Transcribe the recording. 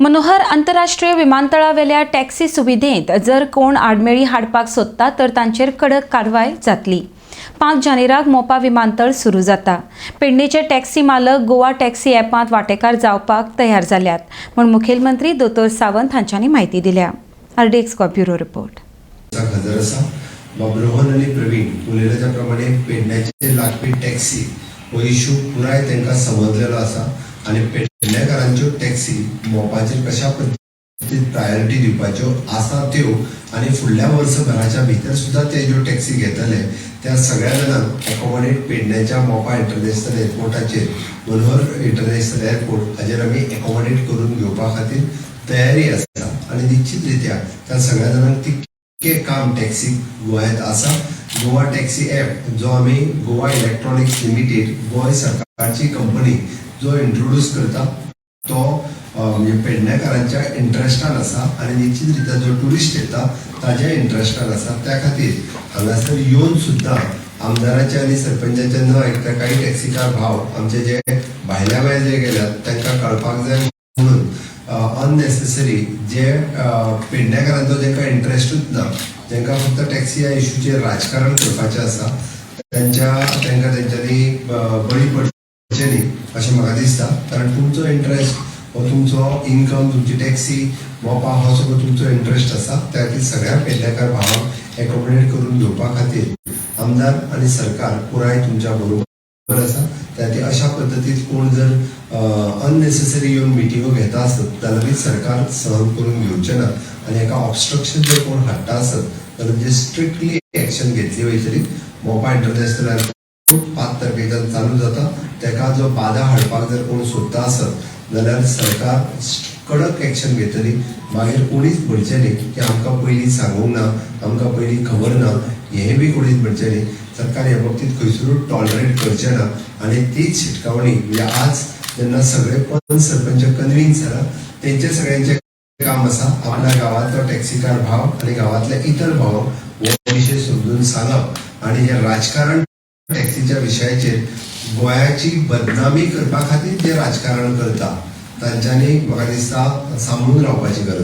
मनोहर आंतरराष्ट्रीय विमानतळावेल्या टॅक्सी सुविधेंत जर कोण आडमेळी हाडपाक सोदता तर तांचेर कडक कारवाय जातली. 5 जानेराक मोपा विमानतळ सुरू जाता. पेडणेचे टॅक्सी मालक गोवा टॅक्सी ॲपांत वांटेकार जावपाक तयार जाल्यात म्हूण मुखेलमंत्री दोतोर सावंत हांच्यांनी म्हायती दिल्या. RDX bureau report. हजर आसा. बाब रोहन आनी प्रवीण उलयल्या त्या प्रमाणे पेडण्याचे लागपी टॅक्सी हो इशू पुराय तांकां समजलेलो आसा आनी पेडणेकारांच्यो टॅक्सी मोपाचेर कशा पद्दतीन प्रायोरिटी दिवपाच्यो आसा त्यो आनी फुडल्या वर्सभराच्या भितर सुद्दां ते ज्यो टॅक्सी घेतले त्या सगळ्या जाणांक एकोमोडेट पेडण्याच्या मोपा इंटरनॅशनल एअरपोर्टाचेर, मनोहर इंटरनॅशनल एअरपोर्ट हाजेर आमी एकोमोडेट करून घेवपा खातीर तयारी आसा आनी निश्चित रित्या त्या सगळ्या जाणांक तितकें काम टॅक्सी गोंयांत आसा. गोवा टॅक्सी ॲप जो आमी गोवा इलेक्ट्रॉनिक्स लिमिटेड, गोंय सरकारची कंपनी जो इंट्रोड्यूस करता तो म्हणजे पेडणेकारांच्या इंट्रस्टान आसा आनी निश्चित रित्या जो ट्युरिस्ट येता ताज्या इंट्रस्टान आसा. त्या खातीर हांगासर येवन सुद्दां आमदाराचे आनी सरपंचाचे न आयकता काही टॅक्सीकार भाव आमचे जे भायल्या भायर जे गेल्यात तांकां कळपाक जाय म्हणून अननेसेसरी जे पेडणेकारांचो जेंका इंट्रस्टूच ना, जेंका फक्त टॅक्सी ह्या इशूचेर राजकारण करपाचें आसा, तेंच्या तेंकां तेंच्यांनी बळी पडचें न्ही अशें म्हाका दिसता. कारण तुमचो इंट्रस्ट हो तुमचो इन्कम, तुमची टॅक्सी मोपा हो सगळो तुमचो इंट्रस्ट आसा. त्या खातीर सगळ्या पेडणेकार भावांक एकोमोडेट करून घेवपा खातीर आमदार आनी सरकार पुराय तुमच्या बरोबर आसा. त्या खातीर अशा पद्दतीन कोण जर अननेसेसरी येवन मिटिंगो घेता आसत जाल्यारूय सरकार सहन करून घेवचें ना आनी हेका ऑबस्ट्रक्शन जर कोण हाडटा आसत जाल्यार म्हणजे स्ट्रिक्टली एक्शन घेतली वयतली. मोपा इंटरनॅशनल एअरपोर्ट 5 तारखेच्यान चालू जाता. तेका जो बादा हाडपाक जर कोण सोदता आसत जाल्यार सरकार कडक एक्शन घेतली. मागीर कोणीच म्हणचें न्ही की आमकां पयलीं सांगूंक ना, आमकां पयलीं खबर ना, हें बी कोणीच म्हणचें न्ही. सरकार ह्या बाबतींत खंयसरूच टॉलरेट करचें ना आनी तीच शिटकावणी म्हणजे आज जेन्ना सगळे पंच सरपंच कन्विन्स जाला, तेंचे सगळ्यांचें काम आसा आपल्या गांवांतलो टॅक्सीकार भाव आनी गांवांतले इतर भाव हो विशय समजून सांगप आनी हें राजकारण टॅक्सीच्या विशयाचेर गोंयाची बदनामी करपा खातीर जे राजकारण करता तांच्यांनी म्हाका दिसता सांबाळून रावपाची गरज.